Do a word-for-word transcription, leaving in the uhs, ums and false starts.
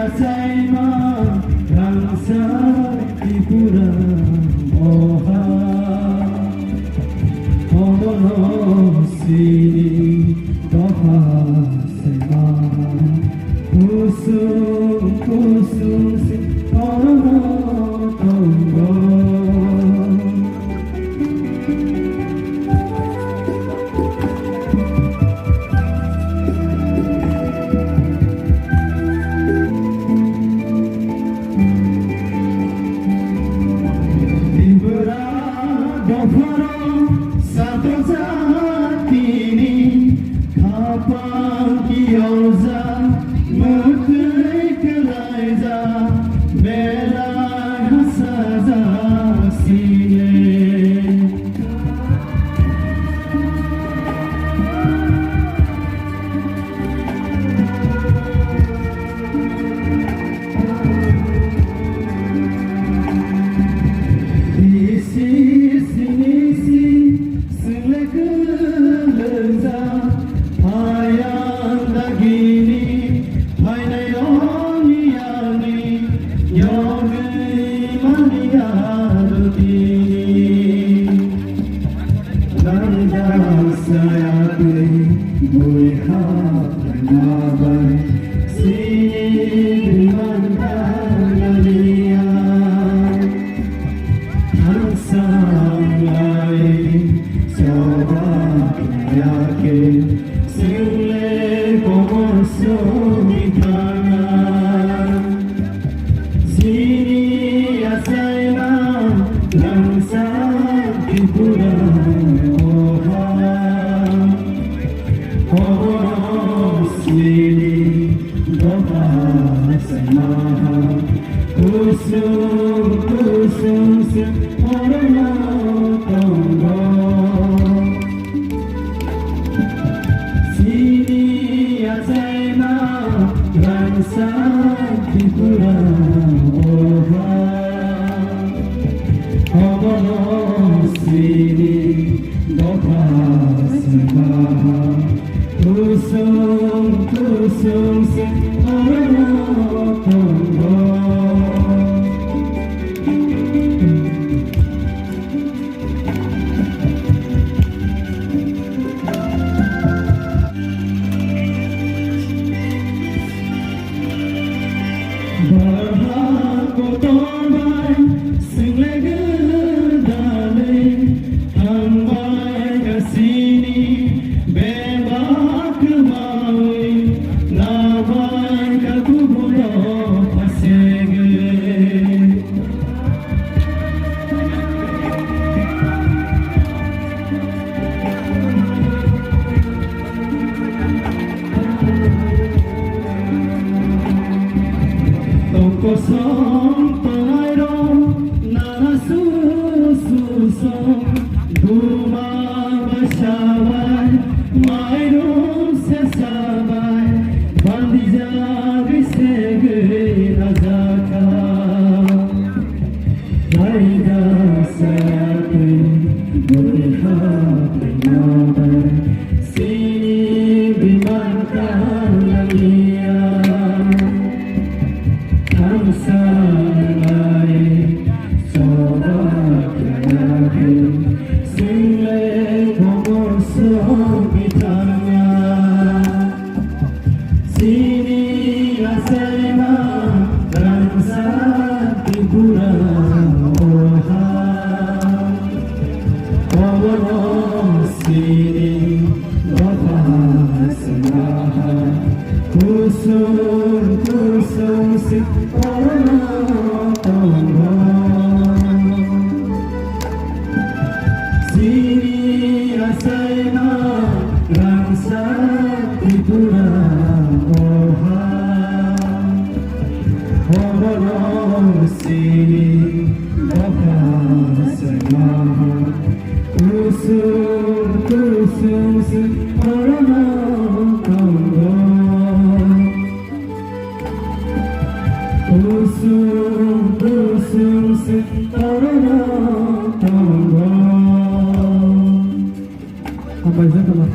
Achaima rangchak Tripura oha, obono sini dopha sema. Kusung kusung se obono tongo. Tripura dophano sato jatini khapang kiyorjak, mwtwi kwlaijak, belai hasajak sini. Bisi sinisi swnglaikha lwngjak, phayang dagini phainairokni yagni yogwi manya rwtini. Nang jak saya twi bui ha phaina bai, sini biman ta naliya. Thangsanglai choba khlaiya khe, chwngle komor songwi thangna. Chini achaima rangchak Tripura oha, obono chini dopha saimaha, kusung kusung se orono tongo. Chini achaima rangchak Tripura oha, obono chini dopha saimaha, kusung kusung se orono tongo. Barha kotor bai swnglaigwlai thangbai kasini bebak kwmawi nabai ka kubun rok phasegwi. Tong kosong tongnai rok nana su su song, buma bai sabai, mairum se sabai, bandijagwi segwi rajakha. Laida sayatwi bwtwi ha phaima bai, chini biman ta naliya. Thangsanglai choba khlaiya khe, chwngle komor songwi thangna. Chini achaima rangchak Tripura oha, obono chini dopha saimaha, kusung kusung se orono tongo. Chini achaima rangchak Tripura oha, obono chini dopha saimaha, kusung kusung se orono tongo. Kusung kusung se orono tongo. Hambai, jotono.